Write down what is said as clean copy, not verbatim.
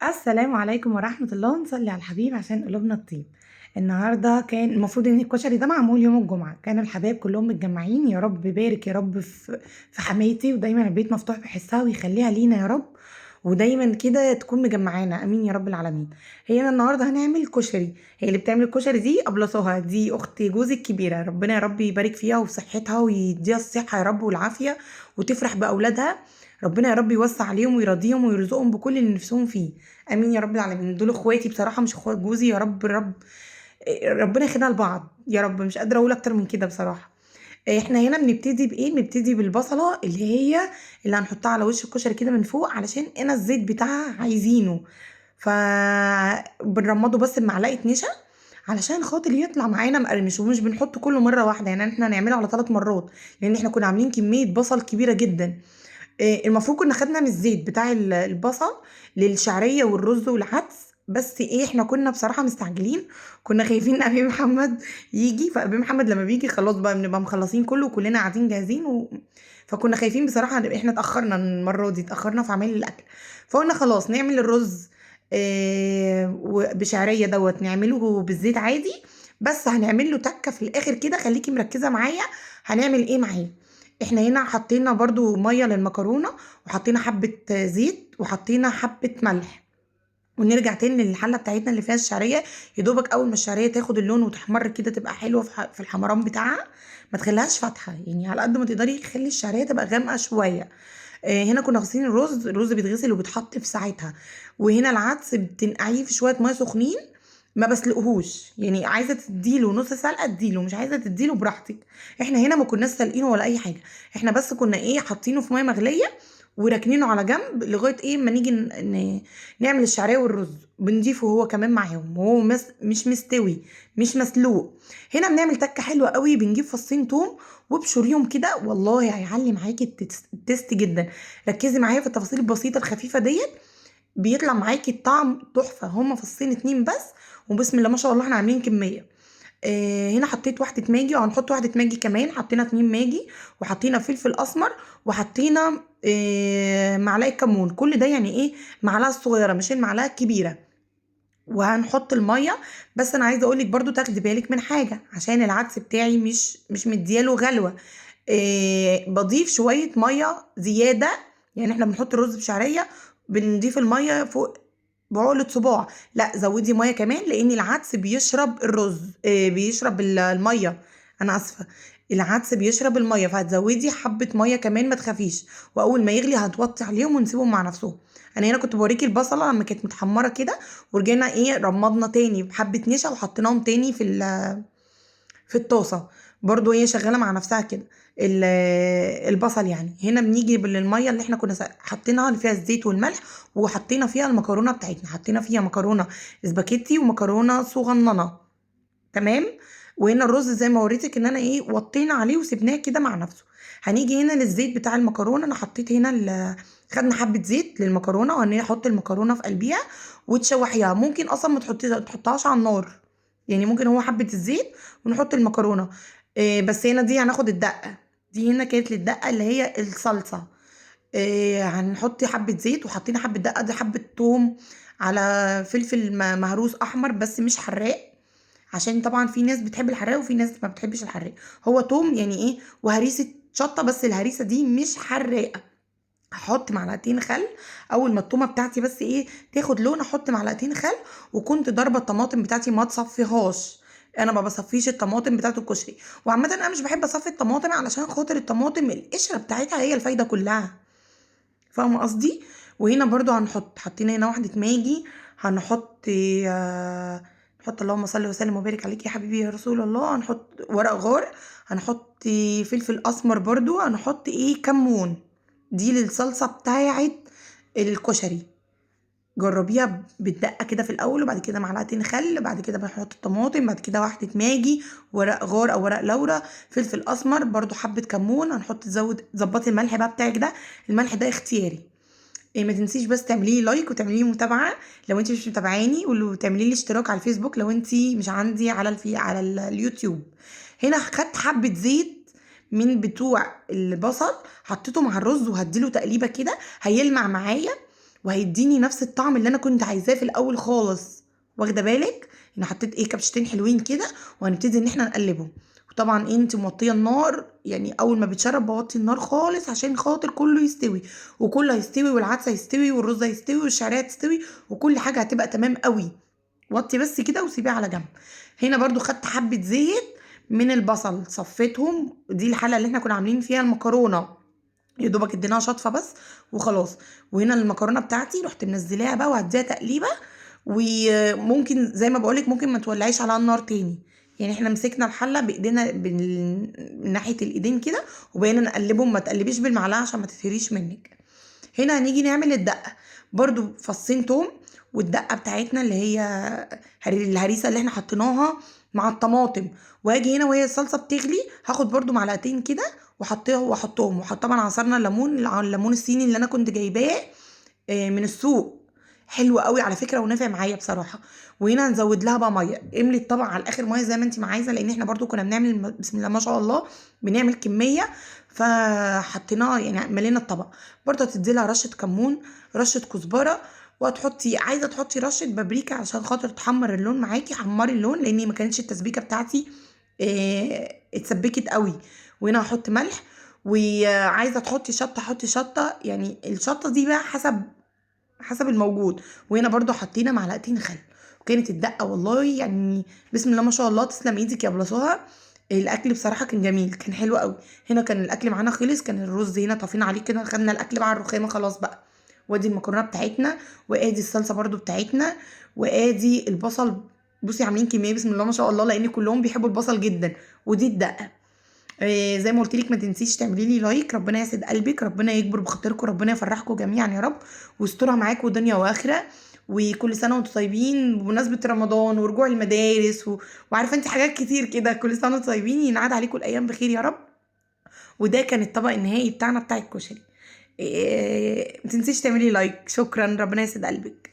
السلام عليكم ورحمة الله. نصلي على الحبيب عشان قلوبنا تطيب. النهارده كان المفروض ان الكشري ده معمول يوم الجمعة، كانوا الحبايب كلهم متجمعين. يا رب بارك يا رب في حماتي، ودايما البيت مفتوح بحسها ويخليها لينا يا رب، ودايما كده تكون مجمعانا، امين يا رب العالمين. هي النهارده هنعمل كشري. هي اللي بتعمل الكشري دي ابلصوها، دي اخت جوزي الكبيرة، ربنا يا رب يبارك فيها وفي صحتها ويديها الصحة يا رب والعافية، وتفرح باولادها. ربنا يا رب يوسع عليهم ويرضيهم ويرزقهم بكل اللي نفسهم فيه، امين يا رب العالمين. دول اخواتي بصراحة، مش اخوات جوزي. يا رب رب ربنا يخلينا لبعض يا رب، مش قادرة اقول اكتر من كده بصراحة. احنا هنا بنبتدي بايه؟ بنبتدي بالبصله اللي هي اللي هنحطها على وش الكشري كده من فوق، علشان انا الزيت بتاعها عايزينه، فبنرمضه بس بمعلقه نشا علشان خاطر يطلع معانا مقرمش، ومش بنحطه كله مرة واحدة، يعني احنا هنعمله على 3 مرات، لان احنا كنا عاملين كمية بصل كبيرة جدا. المفروض كنا خدنا من الزيت بتاع البصل للشعريه والرز والعدس، بس احنا كنا بصراحة مستعجلين، كنا خايفين ابي محمد يجي، فابي محمد لما بيجي خلاص بقى بنبقى مخلصين كله وكلنا قاعدين جاهزين فكنا خايفين بصراحة، احنا اتاخرنا المرة دي، اتاخرنا في عمل الاكل، فقلنا خلاص نعمل الرز بشعريه دوت، نعمله بالزيت عادي، بس هنعمل له تكه في الاخر كده. خليكي مركزه معايا هنعمل ايه معاه. احنا هنا حطينا برضو مية للمكرونه، وحطينا حبه زيت، وحطينا حبه ملح، ونرجع تاني للحله بتاعتنا اللي فيها الشعرية. يا دوبك اول ما الشعرية تاخد اللون وتحمر كده تبقى حلوة في الحمران بتاعها، ما تخليهاش فاتحة، يعني على قد ما تقدري خلي الشعرية تبقى غامقه شوية. هنا كنا غاسلين الرز، الرز بيتغسل وبيتحط في ساعتها. وهنا العدس بتنقعيه في شوية مية سخنين، ما بسلقهوش، يعني عايزه تديله نص سلقه اديله، مش عايزه تديله براحتك. احنا هنا ما كناش سالقينه ولا اي حاجة، احنا بس كنا حاطينه في مية مغليه وراكنينه على جنب لغاية ما نيجي نعمل الشعرية والرز، بنضيفه هو كمان معاهم وهو مش مستوي مش مسلوق. هنا بنعمل تكه حلوة قوي، بنجيب فصين توم وابشريهم كده، والله هيعلي معاكي ال taste جدا. ركزي معايا في التفاصيل البسيطة الخفيفة ديت، بيطلع معاكي الطعم تحفة. هما فصين 2 بس، وبسم الله ما شاء الله احنا عاملين كمية. هنا حطيت واحدة ماجي، وهنحط واحدة ماجي كمان، حطينا 2 ماجي، وحطينا فلفل اسمر، وحطينا معلقه كمون. كل ده يعني معلقه صغيرة مش المعلقة الكبيرة. وهنحط المية. بس انا عايزه اقولك برضو تاخدي بالك من حاجة، عشان العدس بتاعي مش مدياله غلوه، بضيف شوية مية زيادة. يعني احنا بنحط الرز بشعريه بنضيف المية فوق بعقلة صباع، لا زودي مية كمان، لان العدس بيشرب الرز، بيشرب المية، انا اسفه، العدس بيشرب المية، فهتزودي حبه مية كمان ما تخافيش. واول ما يغلي هتوطي عليهم ونسيبهم مع نفسهم. انا هنا كنت بوريكي البصله لما كانت متحمره كده، ورجعنا رمضنا تاني بحبه نشا وحطيناهم تاني في الطاسه، برضو هي شغالة مع نفسها كده البصل. يعني هنا بنيجي للمية اللي احنا كنا حاطينها اللي فيها الزيت والملح، وحطينا فيها المكرونه بتاعتنا، حطينا فيها مكرونه سباكيتي ومكرونه صغننه، تمام. وهنا الرز زي ما وريتك ان انا وطينا عليه وسبناه كده مع نفسه. هنيجي هنا للزيت بتاع المكرونه. انا حطيت هنا خدنا حبه زيت للمكرونه، وهنحط المكرونه في قلبيها وتشوحيها. ممكن اصلا ما تحطهاش على النار، يعني ممكن هو حبه الزيت ونحط المكرونه. بس هنا دي هناخد الدقة، دي هنا كانت للدقه اللي هي الصلصه. هنحط حبه زيت، وحطينا حبه دقه، دي حبه توم على فلفل مهروس احمر بس مش حراق، عشان طبعا في ناس بتحب الحراق وفي ناس ما بتحبش الحراق. هو توم يعني وهريسه شطه، بس الهريسه دي مش حراقه. هحط معلقتين خل، اول ما التومه بتاعتي بس تاخد لون احط معلقتين خل. وكنت ضاربه الطماطم بتاعتي ما تصفيهاش، انا ما بصفيش الطماطم بتاعت الكشري، وعامة انا مش بحب اصفي الطماطم علشان خاطر الطماطم القشرة بتاعتها هي الفايدة كلها، فاهمه قصدي؟ وهنا برضو حطينا هنا واحدة ماجي، نحط اللهم صل وسلم وبارك عليك يا حبيبي يا رسول الله، هنحط ورق غار، هنحط فلفل اسمر برضو، هنحط كمون. دي للصلصه بتاعت الكشري. جربيها بالدقه كده في الاول، وبعد كده معلقتين خل، بعد كده بنحط الطماطم، بعد كده واحدة ماجي، ورق غار او ورق لورا، فلفل اسمر، برضو حبه كمون. هنحط تظبطي الملح بقى بتاعك ده، الملح ده اختياري. ما تنسيش بس تعملي لي like وتعملي لي متابعه لو انت مش متابعاني، وتعملي لي اشتراك على الفيسبوك لو انت مش عندي على على اليوتيوب. هنا خدت حبه زيت من بتوع البصل، حطيته مع الرز وهديله تقليبه كده هيلمع معايا. وهيديني نفس الطعم اللي انا كنت عايزاه في الاول خالص. واخده بالك انا حطيت ايه كبشتين حلوين كده، وهنبتدي ان احنا نقلبهم. وطبعا انت موطيه النار، يعني اول ما بتشرب بوطي النار خالص عشان خاطر كله يستوي، وكله هيستوي، والعدس هيستوي، والرز هيستوي، والشعريه هتستوي، وكل حاجة هتبقى تمام قوي. وطي بس كده وسيبيه على جنب. هنا برضو خدت حبه زيت من البصل صفيتهم، دي الحلة اللي احنا كنا عاملين فيها المكرونه، يا دوبك اديناها شطفه بس وخلاص. وهنا المكرونه بتاعتي رحت منزلاها بقى وهديها تقليبه، وممكن زي ما بقولك ممكن ما تولعيش عليها النار تاني، يعني احنا مسكنا الحلة بايدينا من ناحية الايدين كده وبقينا نقلبهم، ما تقلبيش بالمعلقه عشان ما تتهريش منك. هنا هنيجي نعمل الدقة، برضو فصين توم، والدقه بتاعتنا اللي هي الهريسه اللي احنا حطيناها مع الطماطم. واجي هنا وهي الصلصه بتغلي هاخد برضو معلقتين كده وحطيها واحطهم، وحط طبعا عصرنا الليمون، الليمون الصيني اللي انا كنت جايباه من السوق، حلو قوي على فكرة ونافع معايا بصراحة. وهنا هنزود لها بقى مية، املي الطبق على الاخر مية زي ما انت ما عايزه، لان احنا برضو كنا بنعمل بسم الله ما شاء الله بنعمل كمية، فحطيناها يعني ملينا الطبق. برضو هتدي لها رشه كمون، رشه كزبره، وهتحطي عايزه تحطي رشه بابريكا عشان خاطر تحمر اللون معاكي، حمري اللون لان ما كانتش التسبيكه بتاعتي اتسبكت قوي. وهنا هحط ملح، وعايزه تحطي شطه حطي شطه، يعني الشطه دي بقى حسب الموجود. وهنا برضو حطينا معلقتين خل، وكانت الدقة والله يعني بسم الله ما شاء الله، تسلم ايدك يا بلاصوها. الاكل بصراحة كان جميل، كان حلو قوي. هنا كان الاكل معانا خلص، كان الرز هنا طافينا عليه كده، خدنا الاكل بقى على الرخامه خلاص بقى. وادي المكرونه بتاعتنا، وادي الصلصه برضو بتاعتنا، وادي البصل. بصي عاملين كمية بسم الله ما شاء الله، لان كلهم بيحبوا البصل جدا. ودي الدقة. زي ما قلت لك ما تنسيش تعملي لي لايك، ربنا يسعد قلبك، ربنا يكبر بخاطركم، ربنا يفرحكم جميعا يا رب، ويسترها معاكم دنيا واخره. وكل سنة وانتم طيبين بمناسبة رمضان ورجوع المدارس وعارفه انت حاجات كتير كده. كل سنة وانتم طيبين، ينعاد عليكم الايام بخير يا رب. وده كان الطبق النهائي بتاعنا بتاع الكشري. ما تنسيش تعملي لايك. شكرا، ربنا يسعد قلبك.